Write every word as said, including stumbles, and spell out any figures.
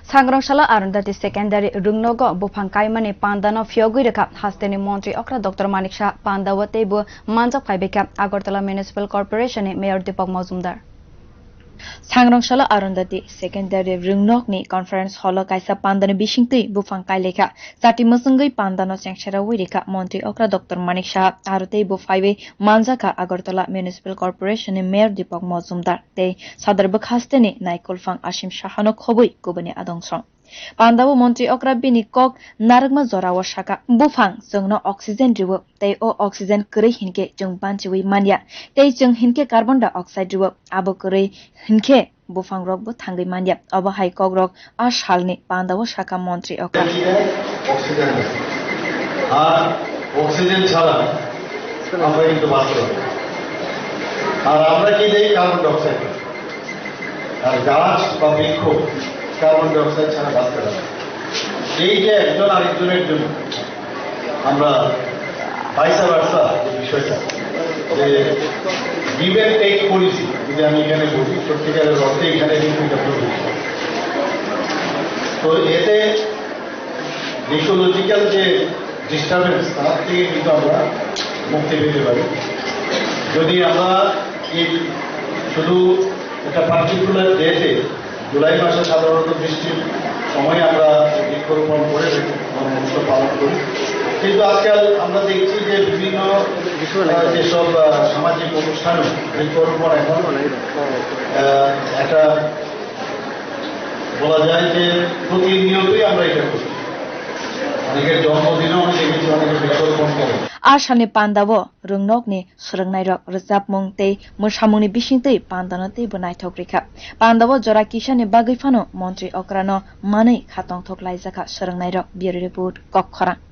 Sangrong salo Arundhati Secondary Rungnogo buphang kaimani pandano phiyogwi rwkha hasteni montri okra Doctor Manik Saha. Pandao teibo manjak phaibaikha Agartala Municipal Corporation ni Mayor Deepak Majumdar. Sangrong salo Arundhati Secondary Rungnokni Conference Hall o kaisa pandani bisingtwi buphang kailaikha. Chati mwswngwi pandano chengserawi rikha montri okra Doctor Manik Saha, aro teibo phaiwi manjakha Agartala Municipal Corporation ni Mayor Deepak Majumdar tei Sadar bwkha hasteni Naikolphang Asim Sahano khobwi kubuni adong song. Pandao montri okra bini kok narwkma jorao saka, buphang chwngno oxygen rwo, tei o oxygen kwrwi hinkhe chwng banchiwi manya, tei chwng hinkhe carbon dioxide rwo, abo kwrwi hinkhe buphangrokbo thangwi manya. Obo hai kokrok a salni pandao saka montri okra. Oxygen নেই। আর অক্সিজেন ছাড়া আমরা কিন্তু বাঁচতে পারবো না। আর আমরা কি দেই? Carbon dioxide. আর গাছ বা বৃক্ষ কার্বন ডাইঅক্সাইড ছাড়া বাঁচতে পারে না। এই যে একজন আরেকজনের জন্য আমরা ভাইসা ভার্সা যে বিষয়টা, যে গিভ অ্যান্ড টেক পলিসি, যদি আমি এখানে বলি, সত্যিকারের অর্থে এখানে কিন্তু এটা প্রযোজ্য। তো এতে ইকোলজিক্যাল যে ডিস্টারবেন্স, তার থেকে কিন্তু আমরা মুক্তি পেতে পারি। যদি আমরা এই শুধু একটা পার্টিকুলার ডেটে, জুলাই মাসে সাধারণত বৃষ্টির সময় আমরা বৃক্ষরোপণ করে থাকি, ধর্মোৎসব পালন করি। কিন্তু আজকাল আমরা দেখছি যে বিভিন্ন, আহ, যেসব, আহ, সামাজিক অনুষ্ঠানে বৃক্ষরোপণ এখন, আহ, একটা বলা যায় যে প্রতিনিয়তই আমরা এটা করি। অনেকের জন্মদিনেও আমি দেখেছি, অনেকে বৃক্ষরোপণ করে। A salni pandao Rungnokni swrwngnairok rwchapmung tei mwsamungni bisingtwi pandano teibo naithok rikha. Pandao jora kisani bagwi phano montri okrano manwi kha tongthok laijakha swrwngnairok. Bureau Report, Kokkhorang.